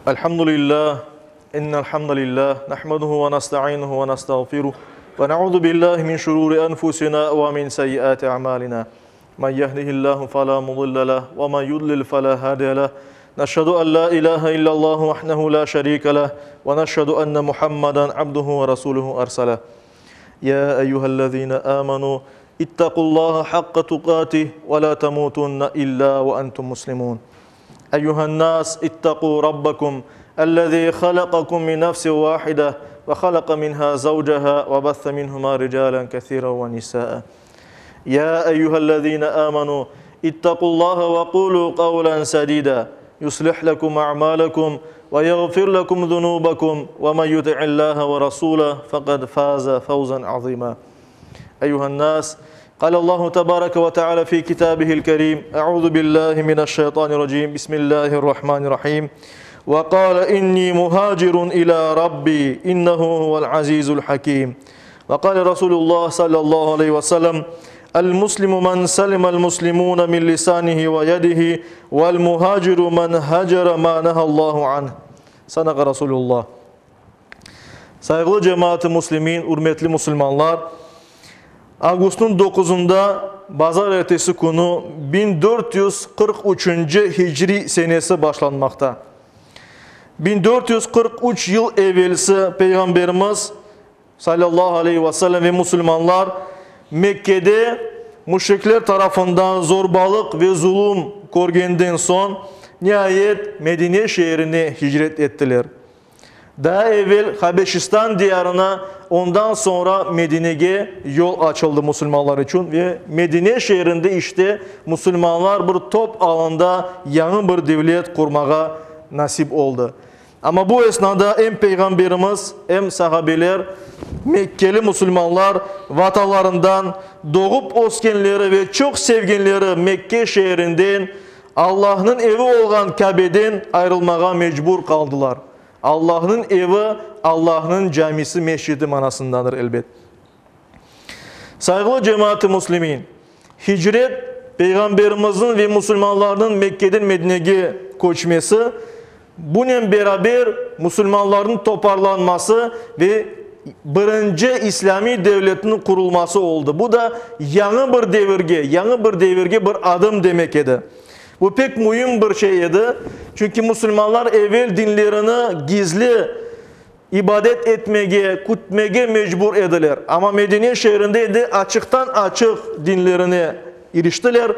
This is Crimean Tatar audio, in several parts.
الحمد لله إن الحمد لله نحمده ونستعينه ونستغفره ونعوذ بالله من شرور أنفسنا ومن سيئات أعمالنا من يهده الله فلا مضل له ومن يضلل فلا هادي له نشهد أن لا إله إلا الله وحده لا شريك له ونشهد أن محمدا عبده ورسوله أرسله يا أيها الذين آمنوا اتقوا الله حق تقاته ولا تموتن إلا وأنتم مسلمون أيها الناس اتقوا ربكم الذي خلقكم من نفس واحدة وخلق منها زوجها وبث منهما رجالا كثيرا ونساء يا أيها الذين آمنوا اتقوا الله وقولوا قولا سديدا يصلح لكم أعمالكم ويغفر لكم ذنوبكم ومن يطع الله ورسوله فقد فاز فوزا عظيما أيها الناس قال الله تبارك وتعالى في كتابه الكريم أعوذ بالله من الشيطان الرجيم بسم الله الرحمن الرحيم وقال إني مهاجر إلى ربي إنه هو العزيز الحكيم وقال رسول الله صلى الله عليه وسلم المسلم من سلم المسلمون من لسانه ويده والمهاجر من هجر ما نهى الله عنه صدق رسول الله Sayğılı cemaat-ı muslimin, ürmetli musulmanlar, avgustnıñ doquzında, bazarertesi künü, 1443-nci hicriy senesi başlanmaqta. 1443 yıl evelsi Peyğamberimiz, salâllahu aleyhi ve sellem, ve musulmanlar Mekkede müşrikler tarafından zorbalıq ve zulum körgenden soñ, niayet, Medine şeerine hicret ettiler. Daa evel Habeşistan diyarına, ondan soñra Medinege yol açıldı musulmanlar içün ve Medine şeerinde işte musulmanlar bir top alında yañı bir devlet qurmağa nasip oldı. Amma bu esnada em Peyğamberimiz, em sahabeler, Mekkeli musulmanlar vatalarından, doğıp öskenleri ve çoq sevgenleri Mekke şeerinden, Allahnıñ evi olğan Kâbeden ayırılmağa mecbur qaldılar. Allahnıñ evi, Allahnıñ camisi, mescidi manasındadır, elbet. Sayğılı cemaat-ı müslimin, hicret, Peyğamberimizniñ ve musulmanlarnıñ Mekkeden Medinege köçmesi, bunen beraber musulmanlarnıñ toparlanması ve birinci islâmiy devletniñ qurulması oldı. Bu da yañı bir devirge, yañı bir devirge bir adım demek edi. Bu pek müim bir şey edi, çünki musulmanlar evel dinlerini gizli ibadet etmege, kütmege mecbur ediler. Amma Medine şeerinde endi açıqtan-açıq dinlerine iriştiler.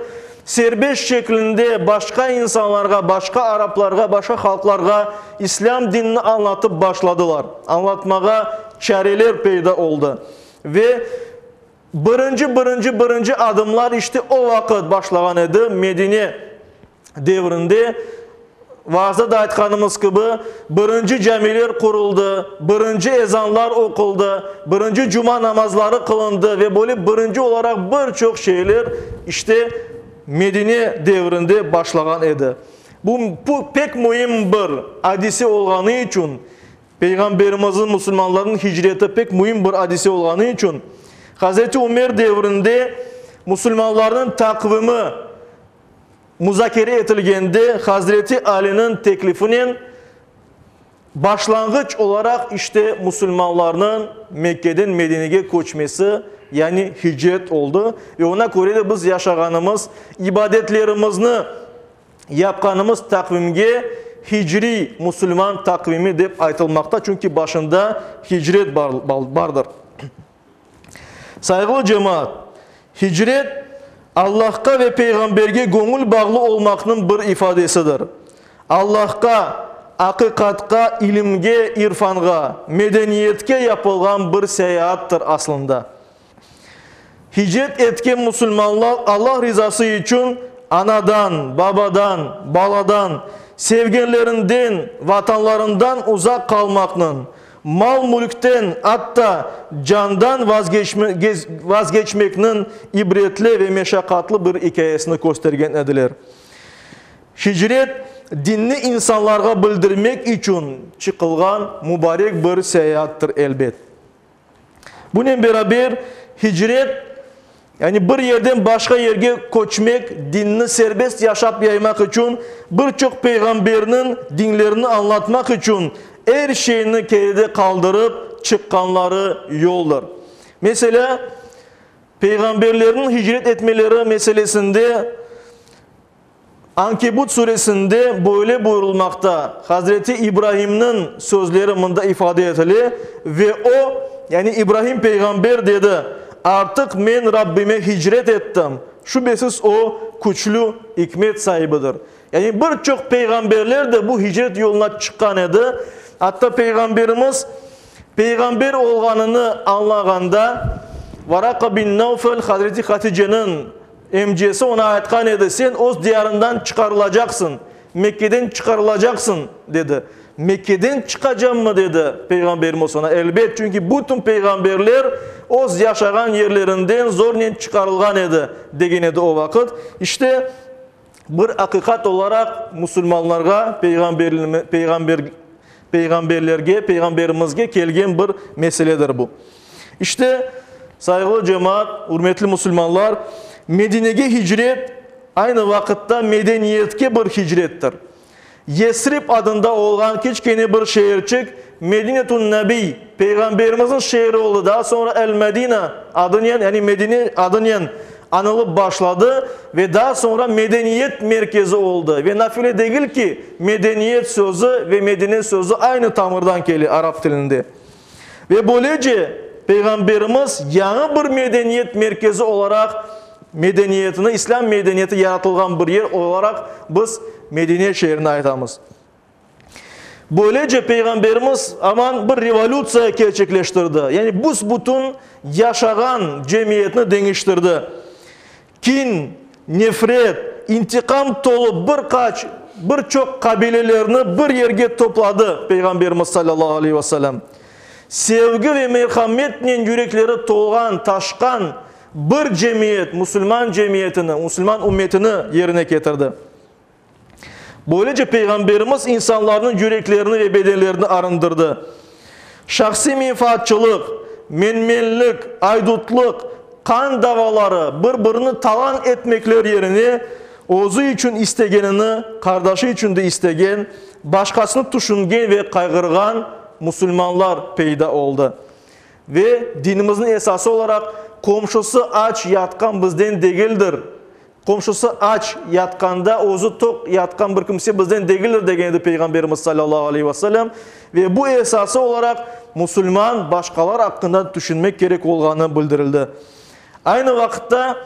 Serbest şeklinde başqa insanlarğa, başqa araplarğa, başqa halqlarğa İslâm dinini añlatıp başladılar. Añlatmağa çareler peyda oldı. Ve birinci, birinci, birinci adımlar işte o vaqıt başlağan edi, Medine devrinde. Vaazda da aytqanımız kibi, birinci camiler quruldı, birinci ezanlar oquldı, birinci cuma namazları qılındı ve böyle birinci olaraq bir çoq şeyler işte Medine devrinde başlağan edi. Bu, bu pek müim bir adise olğanı içün, Peyğamberimizniñ, musulmanlarnıñ hicreti pek müim bir adise olğanı içün, Hazreti Ümer devrinde musulmanlarnıñ taqvimi, Muzakere etilgende Hazreti Aliniñ teklifinen başlanğıç olaraq işte musulmanlarnıñ Mekkeden Medinege köçmesi, yani hicret oldı ve ona köre de biz yaşağanımız, ibadetlerimizni yapqanımız taqvimge hicriy musulman taqvimi dep aytılmaqta, çünki başında hicret bardır. Sayğılı cemaat, hicret, Allahqa ve Peyğamberge göñül bağlı olmaqnıñ bir ifadesidir. Allahqa, aqiqatqa, ilimge, irfanğa, medeniyetke yapılğan bir seyaattır aslında. Hicret etken musulmanlar Allah rizası içün anadan, babadan, baladan, sevgenlerinden, vatanlarından uzaq qalmaqnıñ, Mal-mülkten, atta candan vazgeçmekniñ ibretli ve meşaqatlı bir ikâyesini köstergen ediler. Hicret, dinni insanlarğa bildirmek içün çıqılğan mubarek bir seyaattır, elbet. Bunen beraber, hicret. Yani bir yerden başqa yerge köçmek, dinni serbest yaşap yaymaq içün, bir çoq peyğamberniñ dinlerini añlatmaq içün er şeyni keride qaldırıp çıqqanları yoldır. Meselâ, peyğamberlerniñ hicret etmeleri meselesinde Ankebut suresinde böyle buyurılmaqta, Hazreti İbrahimniñ sözleri mında ifade etile, Ve o, yani İbrahim peyğamber dedi, Artıq men Rabbime hicret ettim, şübesiz O, küçlü, ikmet saibidir. Yani bir çoq peyğamberler de bu hicret yoluna çıqqan edi. Atta Peyğamberimiz peyğamber olğanını añlağanda, Varaqa bin Nevfel Hazreti Haticeniñ Emcesi oña aytqan edi, Sen öz diyarından çıqarılacaqsıñ, Mekkeden çıqarılacaqsıñ, dedi. Mekkeden çıqacammı? dedi Peyğamberimiz oña. Elbet, çünki bütün peyğamberler öz yaşağan yerlerinden zornen çıqarılğan edi, degen edi o vaqıt. İşte, bir aqiqat olaraq musulmanlarğa peyğamberlerge, peyğamberimizge kelgen bir meseledir bu. İşte, sayğılı cemaat, ürmetli musulmanlar, Medinege hicret aynı vaqıtta medeniyetke bir hicrettir. Yesrib adında olğan kiçkene bir şeerçik Medinetun-Nabiy, Peyğamberimizniñ şeeri oldı, daa soñra El-Medina adınen, yani Medine adınen añılıp başladı ve daa soñra medeniyet merkezi oldı. Ve nafile degil ki, medeniyet sözü ve Medine sözü aynı tamırdan kele arap tilinde. Ve böylece Peyğamberimiz yañı bir medeniyet merkezi olaraq medeniyetini, İslâm medeniyeti yaratılğan bir yer olaraq biz Medine şeerini aytamız. Böylece Peyğamberimiz aman bir revolütsiya kerçekleştirdi, yani büs-bütün yaşağan cemiyetni deñiştirdi. Kin, nefret, intiqam tolu bir qaç, bir çoq qabilelerni bir yerge topladı Peyğamberimiz salâllahu aleyhi ve selâm. Sevgi ve merhametnen yürekleri tolğan, taşqan bir cemiyet, musulman cemiyetini, musulman ümmetini yerine ketirdi. Böylece Peyğamberimiz insanlarnıñ yüreklerini ve bedenlerini arındırdı. Şahsiy menfaatçılıq, menmenlik, aydutlıq, qan davaları, bir-birini talan etmekler yerine, özü içün istegenini qardaşı içün de istegen, başqasını tüşüngen ve qayğırğan musulmanlar peyda oldı. Ve dinimizniñ esası olaraq, qomşusı aç yatqan bizden degildir, Qomşusı aç yatqanda, özü toq yatqan bir kimse bizden degildir, degen edi Peyğamberimiz salâllahu aleyhi ve sellem. Ve bu esası olaraq musulman başqalar aqqında tüşünmek kerek olğanı bildirildi. Aynı vaqıtta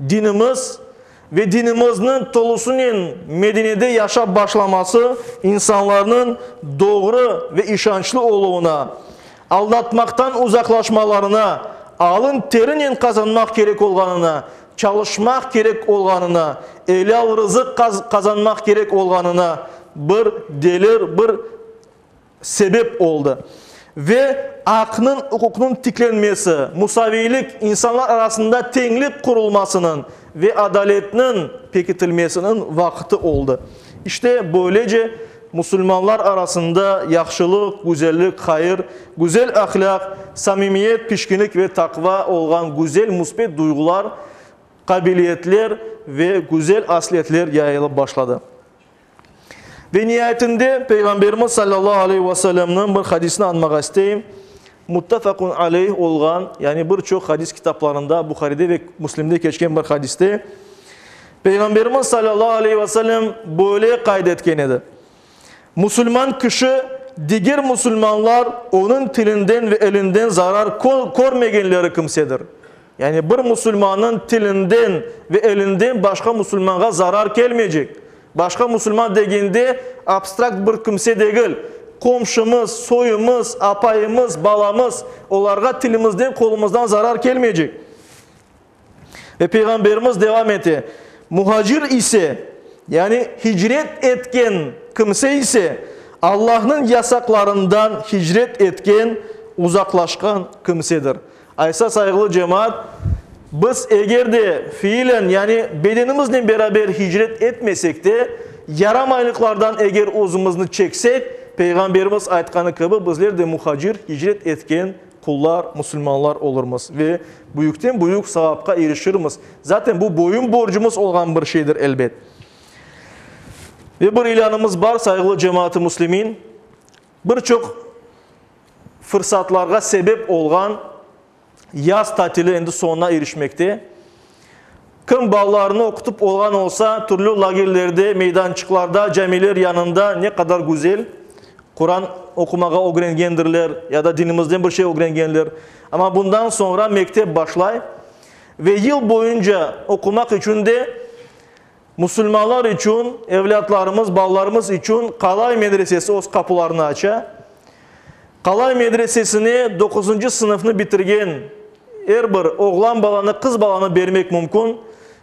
dinimiz ve dinimizniñ tolusınen Medinede yaşap başlaması insanlarnıñ doğru ve işançlı oluvına, aldatmaqtan uzaqlaşmalarına, alın terinen qazanmaq kerek olğanına, çalışmaq kerek olğanına, elâl rızıq qazanmaq kerek olğanına bir delir, bir sebep oldı. Ve aqnıñ, uquqnıñ tiklenmesi, musaviylik, insanlar arasında teñlik qurulmasınıñ ve adaletniñ pekitilmesiniñ vaqtı oldı. İşte, böylece, musulmanlar arasında yahşılıq, güzellik, hayır, güzel ahlâq, samimiyet, pişkinlik ve taqva olğan güzel müsbet duyğular, qabiliyetler ve güzel asletler yayılıp başladı. Ve niayetinde Peyğamberimiz salâllahu aleyhi ve sellemniñ bir hadisini añmağa isteyim. Muttefaqun aleyh olğan, yani bir çoq hadis kitaplarında, Buharide ve Müslimde keçken bir hadiste Peyğamberimiz salâllahu aleyhi ve sellem böyle qayd etken edi, Musulman kişi diger musulmanlar onıñ tilinden ve elinden zarar körmegenleri kimsedir. Yani bir musulmannıñ tilinden ve elinden başqa musulmanğa zarar kelmeycek. Başqa musulman degende abstrakt bir kimse degil, qomşumız, soyumız, apayımız, balamız, olarğa tilimizden, qolumızdan zarar kelmeycek. Ve Peyğamberimiz devam ete, Muhacir ise, yani hicret etken kimse ise, Allahnıñ yasaqlarından hicret etken, uzaqlaşqan kimsedir. Aysa, sayğılı cemaat, biz eger de fiilen, yani bedenimiznen beraber hicret etmesek de, yaramaylıqlardan eger özümizni çeksek, Peyğamberimiz aytqanı kibi, bizler de muhacir, hicret etken. qullar, musulmanlar olurmız ve büyükten-büyük savapqa irişirmiz. Zaten bu boyun-borcumız olğan bir şeydir, elbet. Ve bir ilânımız bar, sayğılı cemaat-ı müslimin, bir çoq fırsatlarğa sebep olğan yaz tatili endi soñuna irişmekte. Kim balalarını oqutıp olğan olsa, türlü lagerlerde, meydançıqlarda, camiler yanında ne qadar güzel Quran oqumağa ögrengendirler ya da dinimizden bir şey ögrengenler. Amma bundan soñra mektep başlay ve yıl boyunca oqumaq içün de musulmanlar içün, evlâtlarımız, balalarımız içün Qalay medresesi öz qapularını aça. Qalay medresesine doquzıncı sınıfnı bitirgen er bir oğlan balanı, qız balanı bermek mümkün.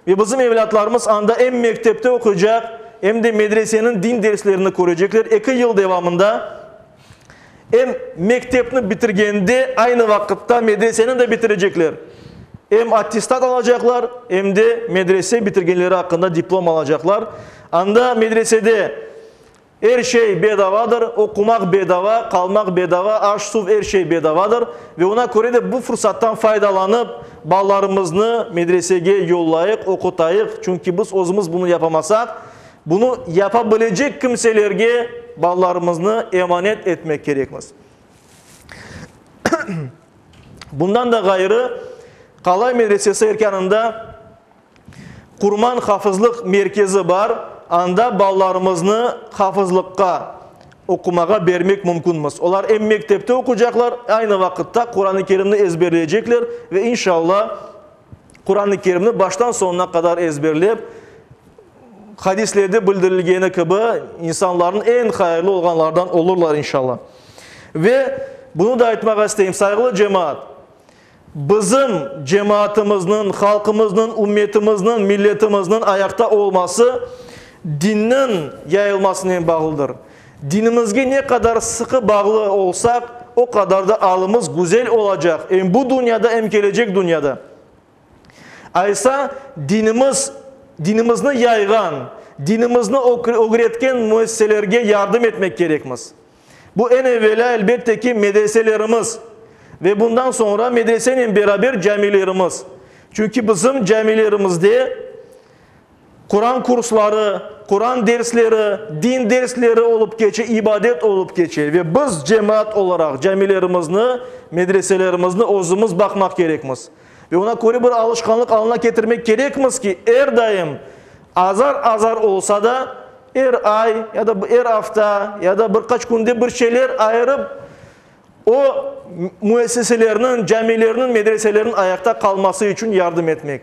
Ve bizim evlâtlarımız anda em mektepte oquycaq, em de medreseniñ din derslerini körecekler. Eki yıl devamında em mektepni bitirgende, aynı vaqıtta medreseni de bitirecekler. Em attestat alacaqlar, em de medrese bitirgenleri aqqında diplom alacaqlar. Anda medresede Er şey bedavadır, oqumaq bedava, qalmaq bedava, aş-suv er şey bedavadır ve ona köre de bu fursattan faydalanıp, balalarımıznı medresege yollayıq, oqutayıq, çünki biz özümiz bunı yapamasaq, bunı yapa bilecek kimselerge balalarımıznı emanet etmek kerekmiz. Bundan da ğayrı, Qalay medresesi erkânında Qurman hafızlıq merkezi bar, anda balalarımıznı hafızlıqqa oqumağa bermek mümkünmiz. Olar em mektepte oquycaqlar, aynı vaqıtta Quran-ı Kerimni ezberleycekler ve inşalla Quran-ı Kerimni baştan soñuna qadar ezberlep, hadislerde bildirilgeni kibi, insanlarnıñ eñ hayırlı olğanlardan olurlar inşalla. Ve bunı da aytmağa isteyim, sayğılı cemaat, Bizim cemaatımıznıñ, halqımıznıñ, ümmetimizniñ, milletimizniñ ayaqta olması dinniñ yayılmasınen bağlıdır. Dinimizge ne qadar sıqı bağlı olsaq, o qadar da alımız güzel olacaq, em bu dünyada, em kelecek dünyada. Aysa, dinimiz, dinimizni yayğan, dinimizni ögretken müessiselerge yardım etmek kerekmiz. Bu eñ evelâ, elbette ki, medreselerimiz ve bundan soñra medresenen beraber camilerimiz. Çünki bizim camilerimizde Quran kursları, Quran dersleri, din dersleri olıp keçe, ibadet olıp keçe ve biz cemaat olaraq camilerimizni, medreselerimizni özümiz baqmaq kerekmiz. Ve ona köre bir alışqanlıq alına ketirmek kerekmiz ki, er daim azar-azar olsa da, Er ay ya da er afta ya da bir qaç künde bir şeyler ayırıp, o müessiselerniñ, camilerniñ, medreselerniñ ayaqta qalması içün yardım etmek.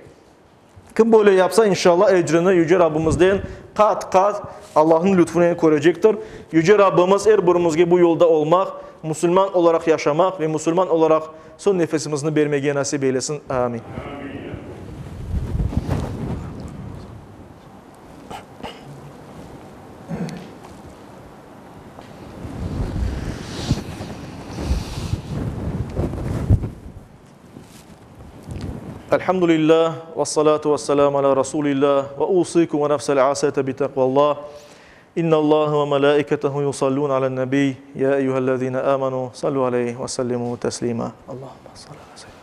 Kim böyle yapsa, inşallah, ecrini Yüce Rabbimizden qat-qat Allahnıñ lütfünen körecektir. Yüce Rabbimiz er birimizge bu yolda olmaq, musulman olaraq yaşamaq ve musulman olaraq soñ nefesimizni bermege nasip eylesin. Amin. Elhamdülillah, ve salatu ve selamu ala Rasulillah, ve usikum ve nefsel asete bi tekvallah. İnna Allah ve melaiketehu yusallun alen nebi, ya eyyühellezine amenu, sallu aleyhi ve sellimu teslima. Allahümme salli ala seyyidina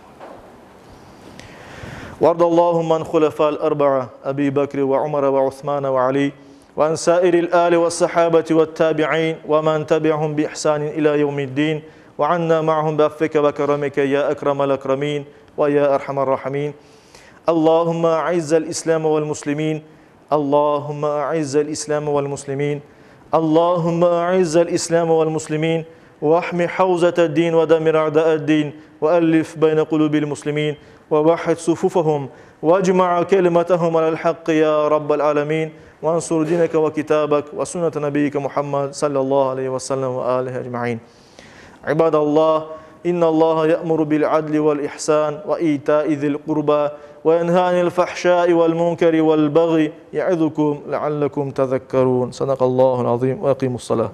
وارض اللهم عن خلفاء الأربعة أبي بكر وعمر وعثمان وعلي وعن سائر الآل والصحابة والتابعين ومن تبعهم بإحسان إلى يوم الدين وعنا معهم بعفوك وكرمك يا أكرم الأكرمين ويا أرحم الراحمين اللهم أعز الإسلام والمسلمين اللهم أعز الإسلام والمسلمين اللهم أعز الإسلام والمسلمين واحمي حوزة الدين ودمر أعداء الدين وألف بين قلوب المسلمين ووحد صفوفهم واجمع كلمتهم على الحق يا رب العالمين وانصر دينك وكتابك وسنة نبيك محمد صلى الله عليه وسلم وآله أجمعين عباد الله إن الله يأمر بالعدل والإحسان وإيتاء ذي القربى وينهى عن الفحشاء والمنكر والبغي يعظكم لعلكم تذكرون صدق الله العظيم وأقيموا الصلاة.